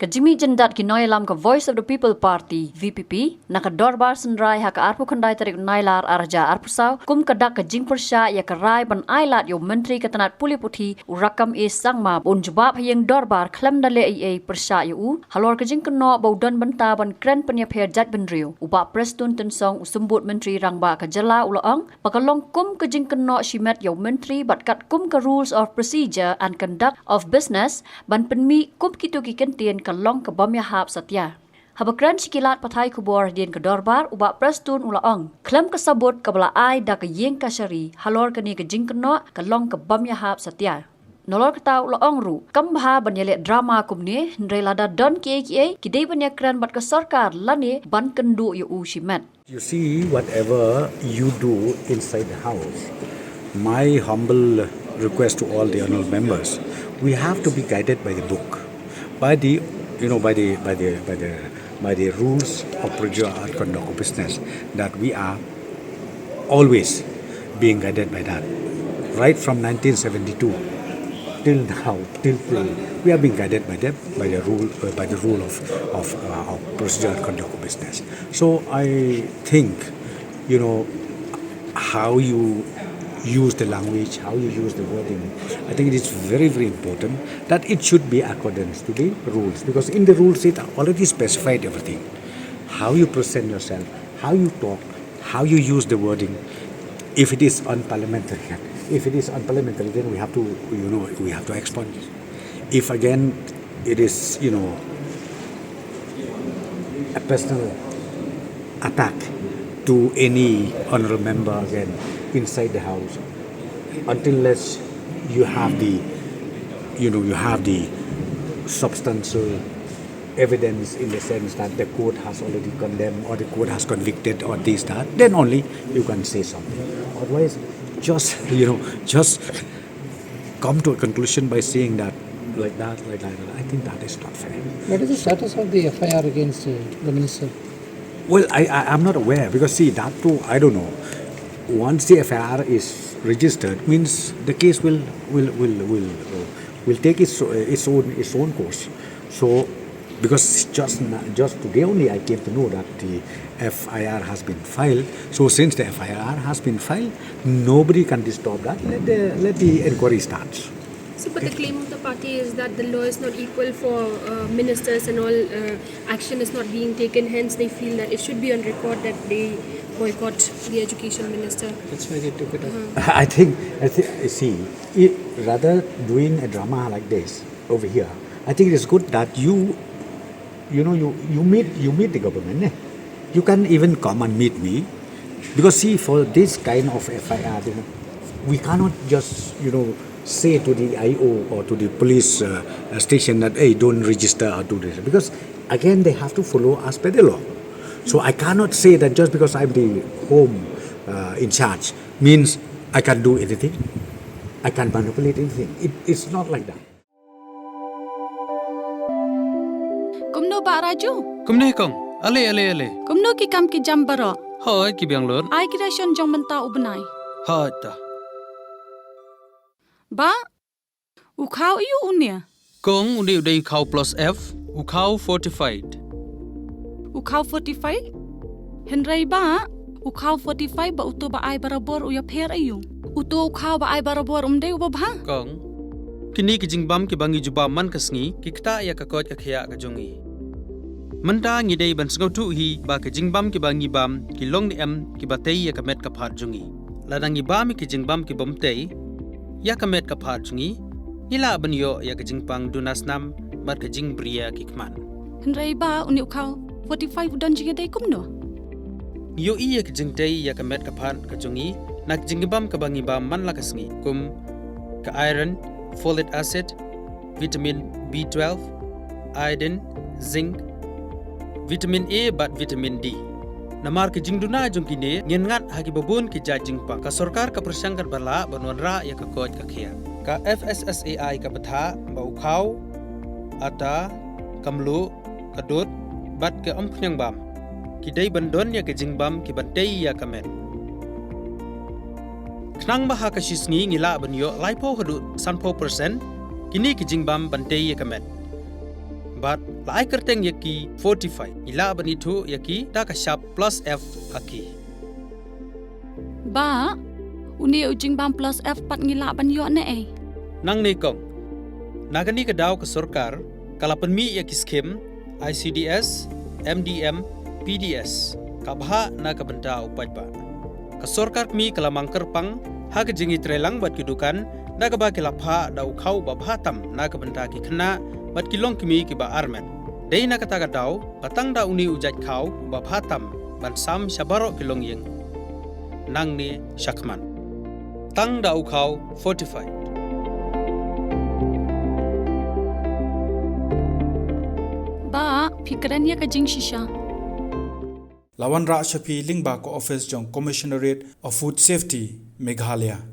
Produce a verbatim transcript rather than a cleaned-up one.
Jingmih jyndat ki nongïalam ka Voice of the People Party, V P P, na ka dorbar synrai ha ka arphew khyndai tarik Nailar arhajar arphew saw, kum ka dak ka jingpyrshah ïa ka rai ban ailad ïa u Myntri ka tnat pule puthi u Rakkam A Sangma ba un jubab ha ïing dorbar khlem da leh ei ei pyrshah ïa u halor ka jingkynnoh ba u don bynta ban kren pynïapher jaitbynriew. U Bah Prestone Tynsong, u Symbud Myntri Rangbah ka jylla, u la ong ba ka long kum ka jingkynnoh shimet ïa u Myntri bad katkum ka Rules of Procedure and Conduct of Business ban pynmih kum kito ki kyntien ka long ka bym ïahap satia. Haba kren sha ki lad pathai khubor hadien ka dorbar, u Bah Prestone u la ong, khlem ka sabut kaba la ai da ka ïing kashari halor kane ka jingkynnoh, ka long ka bym ïahap satia. Nalor kata u la ong ruh, kam bha ban ïaleh drama kumne, hynrei lada don kiei kiei, ki dei ban ïakren bad ka sorkar lane ban kynduh ïa u shimet. You see, whatever you do inside the house, my humble request to all the honorable members, we have to be guided by the book, by the, you know, by the, by the, by the, by the rules of procedure and conduct of business that we are always being guided by that. Right from nineteen seventy-two till now, till today, we are being guided by them, by the rule, uh, by the rule of, of, uh, of procedure and conduct of business. So I think, you know, how you use the language, how you use the wording, I think it is very, very important that it should be accordance to the rules, because in the rules it already specified everything. How you present yourself, how you talk, how you use the wording. If it is unparliamentary, if it is unparliamentary, then we have to, you know, we have to expunge. If again it is, you know, a personal attack to any honorable member again inside the house, until unless you have the, you know, you have the substantial evidence in the sense that the court has already condemned or the court has convicted or this, that, then only you can say something. Otherwise, just, you know, just come to a conclusion by saying that, like that, like that, I think that is not fair. What is the status of the F I R against, uh, the minister? Well, I, I, I'm not aware because, see, that too, I don't know. Once the F I R is registered, means the case will, will, will, will, uh, will take its, uh, its own, its own course. So, because just n-, just today only I came to know that the F I R has been filed. So since the F I R has been filed, nobody can disturb that. Let the, let the inquiry start. So, but the claim of the party is that the law is not equal for, uh, ministers and all, uh, action is not being taken. Hence, they feel that it should be on record that they boycott the education minister. That's why they took it up. Uh-huh. I think, I think, see, it, rather doing a drama like this over here, I think it is good that you, you know, you, you meet, you meet the government, eh? You can even come and meet me. Because, see, for this kind of F I R, you know, we cannot just, you know, say to the I O or to the police, uh, uh, station that, "Hey, don't register or do this." Because, again, they have to follow as per the law. So I cannot say that just because I'm the home, uh, in charge means I can do anything. I can manipulate anything. It, it's not like that. Kumno Bah Raju? Kumne kong. Ale, ale, ale. Kumno ki kam ki jam baroh? Hooid, ki biang lut. Ai ki ration jong mynta u bnai. Hooid ta. Bah, u khaw aiu une? Kong, une u dei u khaw plus F, u khaw fortified. U khaw fortified? Hynrei Bah, u khaw fortified bad uto ba ai barabor u ïapher aiu? Uto u khaw ba ai barabor um dei uba bha? Kong, kine ki jingbam kiba ngi jubab man ka sngi ki ktah ïa ka koit ka khiah ka jong ngi. Mynta ngi dei ban sngewthuh hi ba ki jingbam kiba ngi bam ki long ne em kiba tei ïa ka met ka phad jong ngi. Lada ngi bam ïa ki jingbam ki bym tei ïa ka met ka phad jong ngi, ngi lah ban ïoh ïa ka jingpang duna snam bad ka jingbriew ki khmat. Hynrei Bah, une u khaw forty-five u don jingïadei kumno? Ngi ïohi ïa ka jingtei ïa ka met ka phad ka jong ngi na ka jingbam kaba ngi bam man la ka sngi, kum ka iron, folic acid, vitamin B twelve, iodine, zinc, vitamin A bad vitamin D. Namar ka jingduna jong kine, ngin ngat ha kiba bun ki jait jingpang. Ka sorkar ka pyrshang katba lah ban wanrah ïa ka koit ka khiah. Ka F S S A I ka batai ba u khaw, atta, ka mluh, ka dud bad ka umphniang bam ki dei ban don ïa ka jingbam kiban tei ïa ka met. Khnang ba ha ka shi sngi ngi lah ban ïoh laiphew haduh sanphew percent kine ki jingbam ban tei ïa ka met. Bad la ai kyrteng ïa ki fortified. Ngi lah ban ithuh ïa ki da ka shap plus F ha ki. Bah, une u jingbam plus F pat ngi lah ban ïoh ne ei? Nangne kong. Na kane ka daw ka sorkar ka la pynmih ïa ki skim I C D S, M D M, P D S. Ka bhah na ka bynta u paidbah. Ka sorkar kmie ka la mang kyrpang ha ka jingïatreilang bad ki dukan, da kaba ki la phah da u khaw ba bha tam na ka bynta ki khynnah bad ki longkmie kiba armet. Dei na kata ka daw ba tang da une u jait khaw ba bha tam ban sam sha baroh ki longïing. Nangne shakhmat. Tang da u khaw fortified. Bah, phi kren ïa ka jingshisha. La wanrah sha phi lyngba ka office jong Commissionerate of Food Safety, Meghalaya.